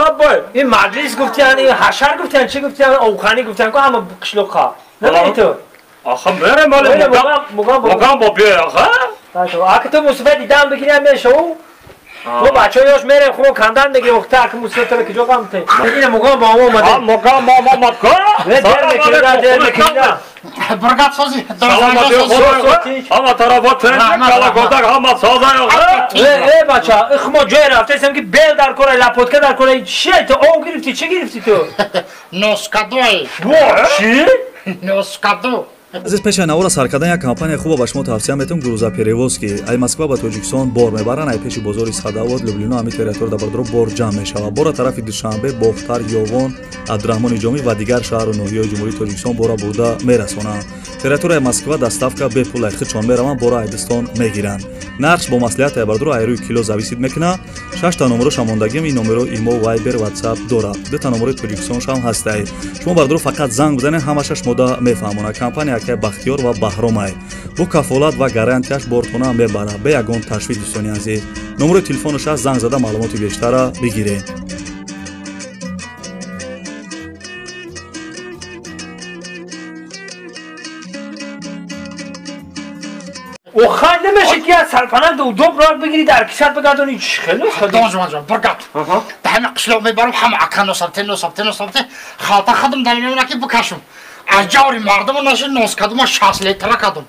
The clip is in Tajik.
лаббай. Ин маҷлис гуфтиян, ин ҳашар гуфтиян, чӣ гуфтиян, овханӣ гуфтиян, ку ҳама қишлоққа. Намери ту? Аха мерем вале мугам бо биёй аха. Ака ту мусибат дидам бигирям мешаву? Мо бачаҳо ёш мерем хуб кандан мегирем, охта ака мусибат туро куҷо ғамте? Ина мугам бо мо омада. Мугам бо мо омад ку? Дер мекунда, дер мекунда. Бургат сози. Ҳама тарафа тинч, кала гудак ҳама соза аха. Э бача, их мо ҷое рафтесем ки бел дар кора, лапотка дар кора, чи ту ов гирифтӣ, чӣ гирифтӣ ту? Носкадой. Чӣ? Носкадо. Азиз, пешаи навора сар кардан як компания хуба ба шумо тавсия метавон, грузоперевозки. Ай Москва ба Тоҷикистон бор мебаранд, ай пеши бозори Садовод, Люблино, ҳамин территория дар бардоро бор ҷамъ мешавад. Бора тарафи Душанбе, Бохтар, Ёвон, Абдураҳмони Ҷомӣ ва дигар шаҳру ноҳияҳои Ҷумҳурии Тоҷикистон бора бурда мерасонанд. Территорияи Москва доставка бепул, ай худшон мераванд, бора айдистон мегиранд. Нархш бо маслиҳат ай бардоро ай рӯи кило зависит мекунад. Шашта номероша мондагим, ин номеро имо, Вайбер, Ватсап дорад. Дута номерои Тоҷикистоншам ҳастай. Шумо бардоро фақат занг бизанед, ҳамаша шумода мефаҳмонад. Компания акай Бахтиёр ва Баҳромай бо кафолат ва гарантияш бортона мебарад, бе ягон ташвиш. Дӯстони азиз, номерои телефонаш аст, занг зада маълумоти бештара бигиред. Охай намешид ки аз сарпанак удоб роҳ бигирӣ, дар кисат бигардонӣ, чӣ хеле Донжманҷон, бургат. Да ҳама қишлоқ мебарам, ҳама ака носабте, носабте, носабте, халта хадам дар мемона ки бикашум. Аз ҷаври мардумо наши нос кадума 60 литра кадум.